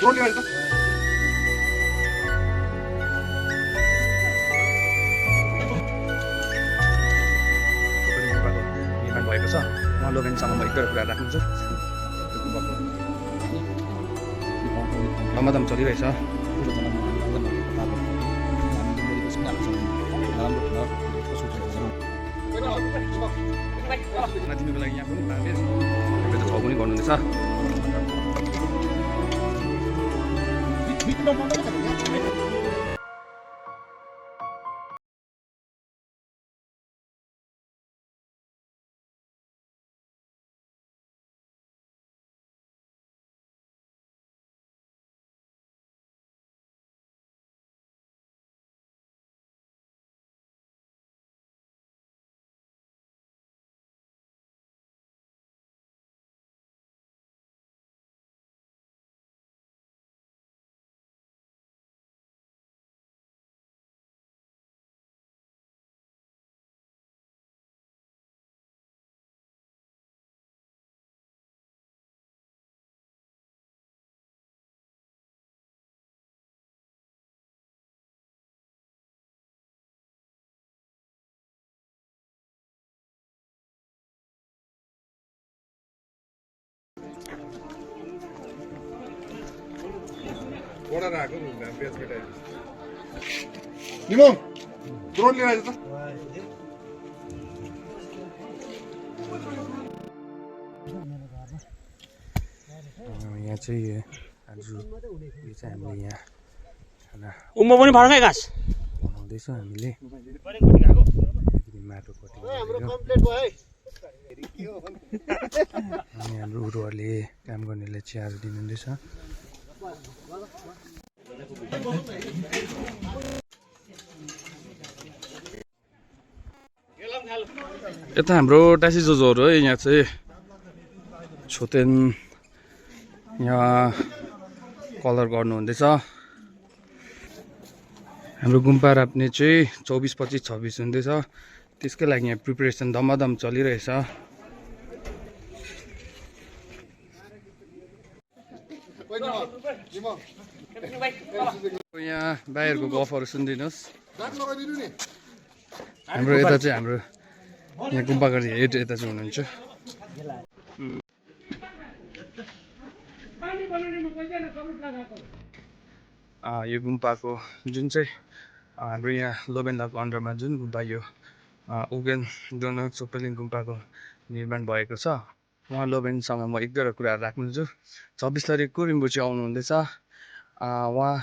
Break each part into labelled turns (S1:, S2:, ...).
S1: निर्माण भएको छ उहाँ लोभेनसँग म एक कुरा राख्नुहुन्छ धमाधम चलिरहेछ दिनुको लागि यहाँ पनि ठाउँ पनि गर्नुहुँदैछ
S2: order आएको पेज मेटाइ निमो ड्रोन लिएर आइज त
S1: यहाँ चाहिँ आज यो चाहिँ हामीले यहाँ खाना
S3: उम्म पनि फर्कै घाँस
S1: बनाउँदैछौँ हामीले माटो कटिङ अनि हाम्रो उरुहरूले काम गर्नेलाई चियाहरू दिनुहुँदैछ यता हाम्रो ट्याक्सी जोजोहरू है यहाँ चाहिँ छोतेन यहाँ कलर गर्नुहुँदैछ हाम्रो गुम्पा राप्ने चाहिँ 24, 25, 26 हुँदैछ त्यसकै लागि यहाँ प्रिपरेसन धमाधम चलिरहेछ यहाँ बाहिरको गफहरू सुनिदिनुहोस् हाम्रो यता चाहिँ हाम्रो यहाँ गुम्पाको हेड यता चाहिँ हुनुहुन्छ यो गुम्पाको जुन चाहिँ हाम्रो यहाँ लोबेन्लाको अन्डरमा जुन गुम्पा यो उगेन डोनर सोपेलिङ गुम्पाको निर्माण भएको छ उहाँ लोबेनसँग म एक दुईवटा कुराहरू राख्नुहुन्छ 26 तारिकको रिम्बुचे आउनुहुँदैछ उहाँ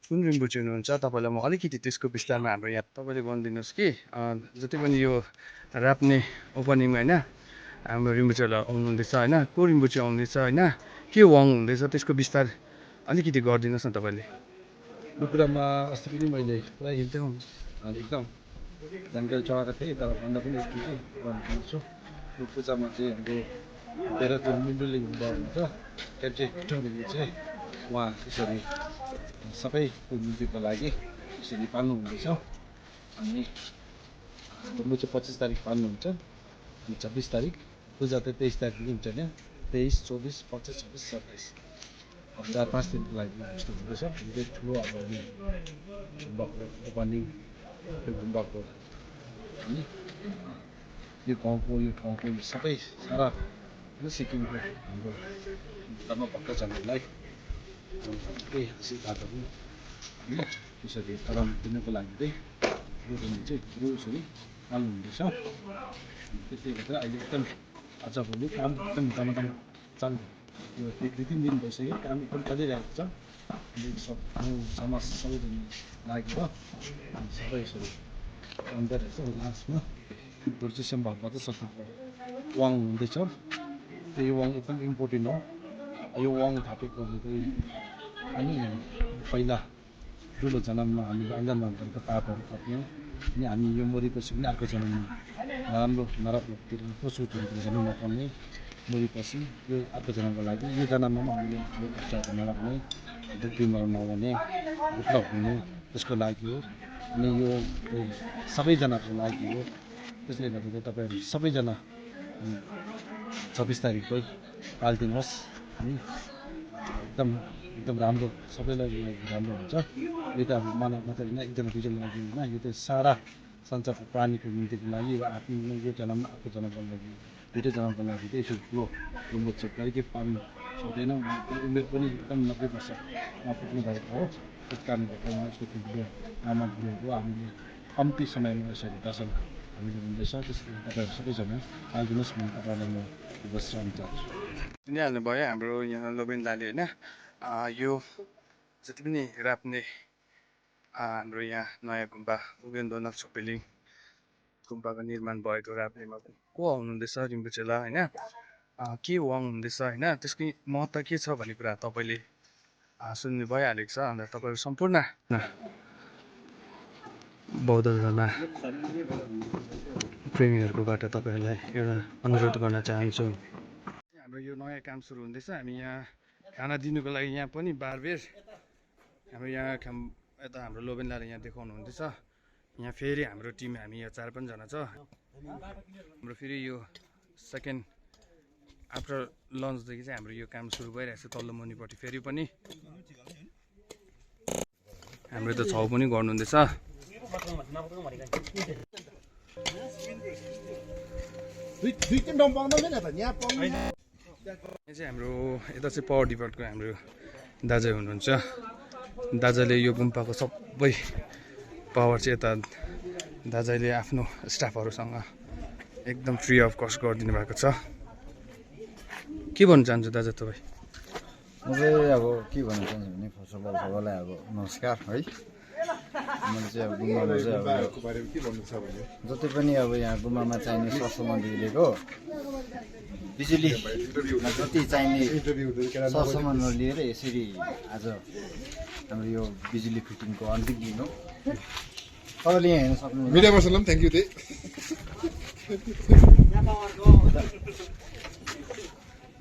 S1: कुन रिम्बुचे हुनुहुन्छ तपाईँलाई म अलिकति त्यसको विस्तारमा हाम्रो यहाँ तपाईँले भनिदिनुहोस् कि जति पनि यो राप्ने ओपनिङमा होइन हाम्रो रिम्बुचेलाई आउनुहुँदैछ होइन को रिम्बुचे आउँदैछ होइन के वाङ हुँदैछ त्यसको विस्तार अलिकति गरिदिनुहोस् न तपाईँले
S4: यो कुरामा अस्ति पनि मैले पुरा हिँड्थेँ एकदम जानकारी चढाएको थिएँ तर भन्दा पनि भन्छु यो पूजामा चाहिँ हाम्रो तेह्रको मिन्डुली हुन्छ क्याप्चेटोरीले चाहिँ उहाँ त्यसरी सबै कुलनीतिको लागि त्यसरी पाल्नुहुँदैछ अनि हाम्रो चाहिँ 25 तारिक पाल्नुहुन्छ अनि 26 तारिक पूजा चाहिँ 23 तारिक हुन्छ होइन 23, 24, 25, 26, 27 4-5 दिनको लागि यस्तो हुँदैछ धेरै ठुलो अब गुम्बाको ओपनिङ त्यो गुम्बाको अनि यो गाउँको यो ठाउँको सबै सारा सिक्किमको हाम्रो धर्म भक्तजनहरूलाई केही आशीर्वादहरू होइन त्यसरी आराम दिनको लागि चाहिँ चाहिँ ठुलोसरी पाल्नुहुँदैछ त्यसले गर्दा अहिले एकदम आजभोलि काम एकदम धमाधम चालु यो 2-3 दिन भइसक्यो काम एकदम चलिरहेको छ समाज सबैजना लागेको सबै यसरी अन्त रहेछ लास्टमा चाहिँ सम्भवतः सकिन्छ वाङ हुँदैछ यो वाङ एकदम इम्पोर्टेन्ट हो यो वाङ थापेको चाहिँ हामी पहिला ठुलो जन्ममा हामीले अङ्गनमा गरेको पापहरू थप्यौँ अनि हामी यो मरेपछि पनि अर्को जन्ममा राम्रो नराम्रोतिर पशुतिर जन्म नपाउने मरेपछि यो अर्को जन्मको लागि यो जन्ममा पनि हामीले कष्टहरू नराख्ने बिमार नहुने दुःख हुने त्यसको लागि हो अनि यो सबैजनाको लागि हो त्यसले गर्दा चाहिँ तपाईँहरू सबैजना 26 तारिककै पालिदिनुहोस् अनि एकदम राम्रो सबैलाई राम्रो हुन्छ। यो त अब मलाई मात्रै होइन एकजना दुईजना लागि होइन, यो त सारा संसारको प्राणीको निम्तिको लागि आफ्नो यो जन्म अर्को जन्मको लागि दुइटै जन्मको लागि चाहिँ यसो ठुलो उमेर छ। कहिले पाउनु सक्दैन, उमेर पनि एकदम 90 वर्ष नपुग्नु भएको हो। त्यस कारणले गर्दा यस्तो ठुलो आमा बुवाको हामीले कम्ती समयमा यसरी दर्शन हामीले हुँदैछ। त्यसले तपाईँहरू सबैजना आइदिनुहोस्, म तपाईँलाई म विश्राम चाहन्छु।
S1: सुनिहाल्नु भयो हाम्रो यहाँ लोबेन दाले होइन। यो जति पनि राप्ने हाम्रो यहाँ नयाँ गुम्बा उगेन दोनक छोपेलिङ गुम्बाको निर्माण भएको राप्नेमा को आउनुहुँदैछ रिम्पोचेला होइन, के वाङ हुँदैछ होइन, त्यसको महत्त्व के छ भन्ने कुरा तपाईँले सुन्नु भइहालेको छ। अन्त तपाईँहरू सम्पूर्ण बौद्ध धर्म प्रेमीहरूकोबाट तपाईँहरूलाई एउटा अनुरोध गर्न चाहन्छु। हाम्रो यो नयाँ काम सुरु हुँदैछ। हामी यहाँ खाना दिनुको लागि यहाँ पनि बारबेर हाम्रो यहाँ यता हाम्रो लोबेनदाले यहाँ देखाउनु हुँदैछ। यहाँ फेरि हाम्रो टिम हामी यहाँ 4-5 जना छ। हाम्रो फेरि यो सेकेन्ड आफ्टर लन्चदेखि चाहिँ हाम्रो यो काम सुरु भइरहेको छ। तल्लो मुनिपट्टि फेरि पनि हाम्रो त छाउ पनि गर्नुहुँदैछ। यहाँ चाहिँ हाम्रो यता चाहिँ पावर डिपार्टको हाम्रो दाजु हुनुहुन्छ। दाजुले यो गुम्पाको सबै पावर चाहिँ यता दाजुले आफ्नो स्टाफहरूसँग एकदम फ्री अफ कस्ट गरिदिनु भएको छ। के भन्नु चाहन्छु दाजु तपाईँ?
S3: म चाहिँ अब के भन्न चाहन्छु भने फर्स्ट अफ अल सबैलाई अब नमस्कार है। मैले चाहिँ अब गुम्बामा चाहिँ अब
S2: बारेमा के भन्नु छ भने
S3: जति पनि अब यहाँ गुम्बामा चाहिने सरसामानदेखिको बिजुलीमा जति चाहिने सरसामानहरू लिएर यसरी आज हाम्रो यो बिजुली फिटिङको अन्तिम दिन हो। तपाईँले यहाँ हेर्न सक्नुहुन्छ।
S2: मिडिया पर्सनलाई पनि थ्याङ्क यू त्यही।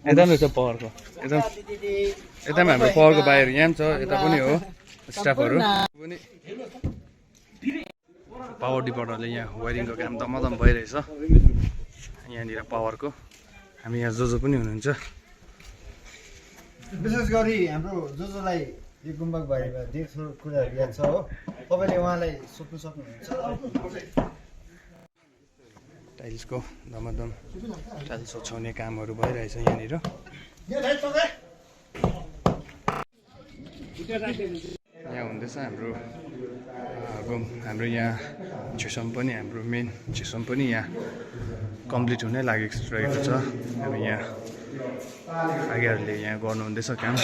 S1: यता पनि छ पावरको, यता पनि हाम्रो पावरको बाहिर यहाँ पनि छ, यता पनि हो स्टाफहरू पनि। पावर डिपार्टरले यहाँ वायरिङको काम दमादम भइरहेछ यहाँनिर पावरको। हामी यहाँ जो पनि हुनुहुन्छ।
S3: विशेष गरी हाम्रो जसलाई यो गुम्बाको बारेमा धेर कुराहरू याद छ हो, तपाईँले उहाँलाई सोध्नु सक्नुहुन्छ।
S1: टाइल्सको दमादम टाइल्स ओछ्याउने कामहरू भइरहेछ यहाँनिर। यहाँ हुँदैछ हाम्रो यहाँ झिसम पनि, हाम्रो मेन झिसम पनि यहाँ कम्प्लिट हुनै लागिरहेको छ। हामी यहाँ आगेहरूले यहाँ गर्नुहुँदैछ काम।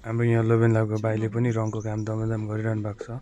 S1: हाम्रो यहाँ लोबेनलाको भाइले पनि रङको काम दमदम गरिरहनु भएको छ।